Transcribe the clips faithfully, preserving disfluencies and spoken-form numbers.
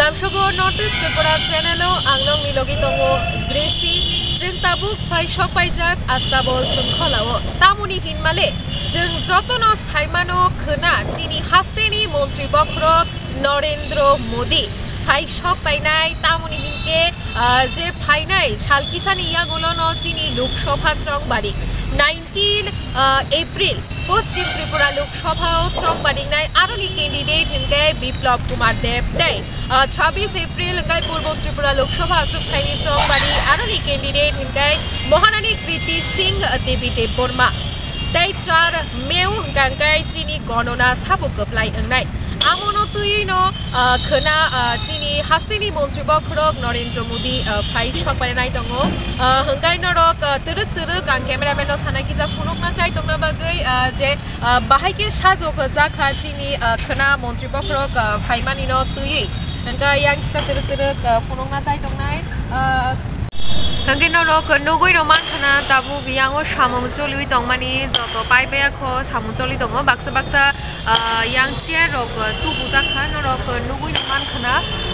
Tamsogo North East Tripura channel o ang nokni logi tongo Gracie. Chwng tabuk phai sok paijak Astabol Thwngkhwlao. Tamoni hinmale chwng jotono saimano khwna chini hasteni montri bokhorok Narendra Modi phai sok painai, tamoni hinkhe, ah, je phainai sal kisani yagulono chini Lok Sabha chongbari nineteen, ah, April Poschim Tripura Lok Sabha o chongbarinai aroni candidate hinkhe Biplab Kumar Deb tei, ah, chabbish April hinkhe Purbo Tripura Lok Sabha achukthai ni chongbari aroni candidate hinkhe Maharani Kriti Singh Devi Debbarma. Tei char May hwnkha khe chini gonona sabo kwplai wngnai. Amono twiwi no, ah, khwna, ah, chini hasteni montri bokhorok Narendra Modi, ah, phai sok painai tongo. Ah, hwnkhe norok, ah, twrwk twrwk ang cameraman no sana kisa phunukna chai tongna bagwi, ah, je, ah, bahai khe sajok jakha chini, ah, khwna montri bokhorok, ah, phaimani no twiwi. Hwnkhe yang kisa twrwk twrwk, ah, phunukna chai tongnai. Ah, Hwnkhe norok nugwi rw mankha na tabuk yango samung choliwi tongmani joto pai baya kho samung choli tongo. Baksa baksa, ah, yang chair rok, ah, tubujak kha norok nugwi rw mankha na,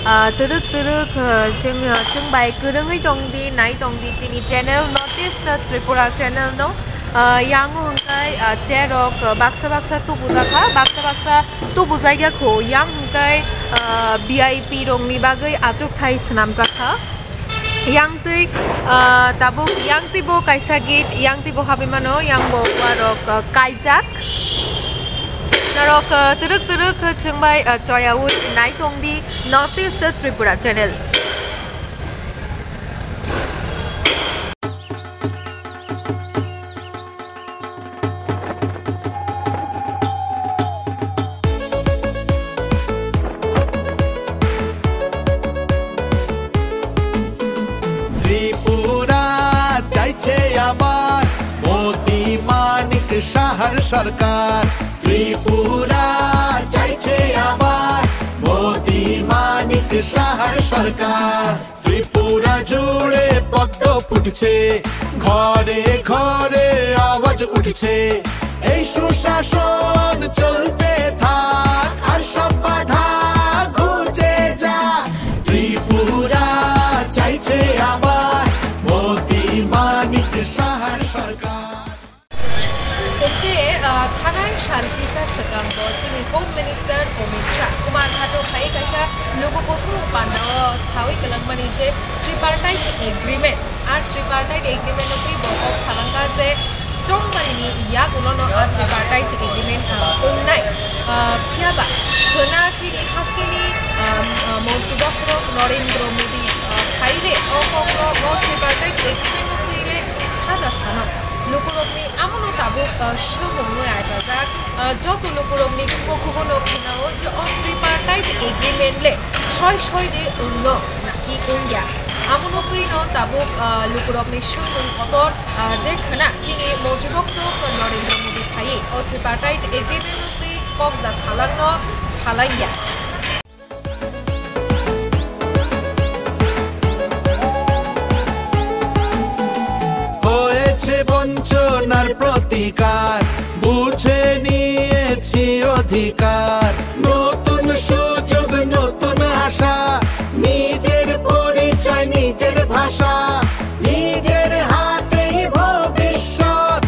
ah, twrwk twrwk, ah, chwng, ah, chwng bai kwrwngwi tong di, nai tong di chini channel North East Tripura channel no. Ah, yango hwnkhe, ah, chair rok, ah, baksa baksa tubujak kha, baksa baksa tubujak ya kho. Yang hwnkhe, ah, V I P rokni bagwi achukthai swnamjak kha. Yang twi, ah, tabuk yang twi bo kaisa gate, yang twi bo habwi mano, yang bo warok, ah, kaijak. Norok, ah, twrwk twrwk chwng bai, ah, choyaui nai tong di North East Tripura channel. Tripura চাইছে আবার মোদি মানিক সাহার সরকার। ত্রিপুরা চাইছে আবার মোদি মানিক সাহার সরকার। ত্রিপুরা জুড়ে পদ্ম ফুটছে, ঘরে ঘরে আওয়াজ উঠছে। এই সুশাসন চলতে থাক, আর সব বাধা ঘুচে যাক। ত্রিপুরা চাইছে আবার মোদি মানিক সাহার সরকার। Hwnkhe, ah, thanai sal kisa swkang bo chini Home Minister Amit Shah Kumar Hato phai kaisa lugu kuthumung pandao sawi kwlangmani je Tripartite Agreement. A Tripartite Agreement no twi bo kok salangkha je chongmani ni yagulono a Tripartite Agreement, ah, wngnai. Ah, phiyaba khwna chini hasteni, ah, ah, montri bokhorok Narendra Modi, ah, phaile o kokno o Tripartite Agreement no twi le sada sano. Lukurokni amono tabuk, ah, swmung wnwi achajak. Ah, joto lukurokni khugo khugono khnao je o Tripartite Agreement le soi soi de wngno naki wngya. Amono twino tabuk, ah, lukurokni swngmung kotor, ah, je khna chini montri bokhorok Narendra Modi phaiwi o Tripartite Agreement no twi kok da salangno salangya. হয়েছে বঞ্চনার প্রতিকার, বুঝে নিয়েছি অধিকার। নতুন সুযোগ, নতুন আশা, নিজের পরিচয়, নিজের ভাষা, নিজের হাতেই ভবিষ্যৎ,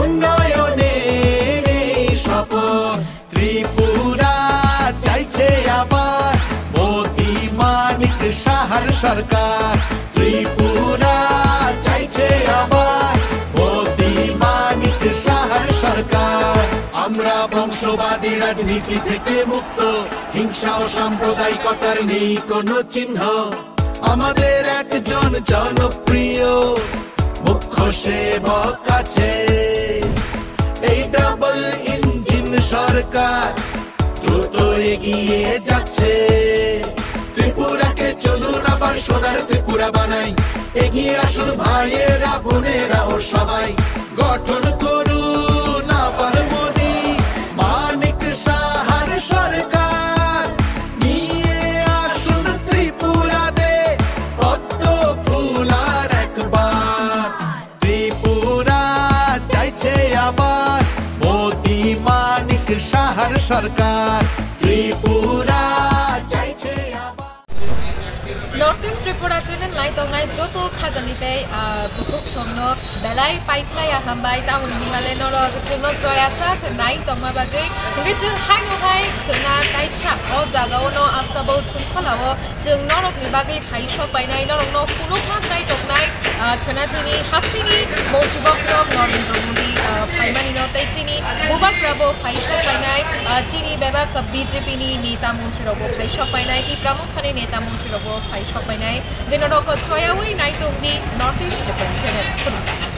উন্নয়নের এই শপথ। ত্রিপুরা চাইছে আবার মোদি মানিক সাহার সরকার। ত্রিপুরা চাইছে আবার মোদি মানিক সাহার সরকার। আমরা বংশবাদী রাজনীতি থেকে মুক্ত, হিংসা ও সাম্প্রদায়িকতার নেই কোনো চিহ্ন। আমাদের একজন জনপ্রিয় মুখ্য সেবক আছে। এই ডাবল ইঞ্জিন সরকার দ্রুত এগিয়ে যাচ্ছে। ত্রিপুরাকে চলুন আবার সোনার ত্রিপুরা বানাই। এগিয়ে আসুন ভাইয়েরা, বোনেরা ও সবাই। গঠন করুন আবার মোদি মানিক সাহার সরকার। নিয়ে আসুন ত্রিপুরাতে পদ্ম ফুল আর একবার। ত্রিপুরা চাইছে আবার মোদি মানিক সাহার সরকার। ত্রিপুরা চাইছে আবার। North East Tripura channel nai tongnai joto khajani tei, ah, bukhuk songno belai paikhlai ya hambai, tamoni himale norok chwngno joya sak nai tongma bagwi. Hingke chwng haino hai khwna taisa o jaga ono asta bo thumkholao chwng norokni bagwi phai sok painai, norokno phunukna chai toknai, ah, khwna chini hasteni mongchubok nok Narendra Modi, ah, phaimani no tei chini bubagra bo phai sok painai, ah, chini bebak B J P ni neta montri rok bo phai sok painai, Tipra Motha ni neta montri rok bo phai sok painai. Hingke norok choyawi nai tong di North East Tripura channel.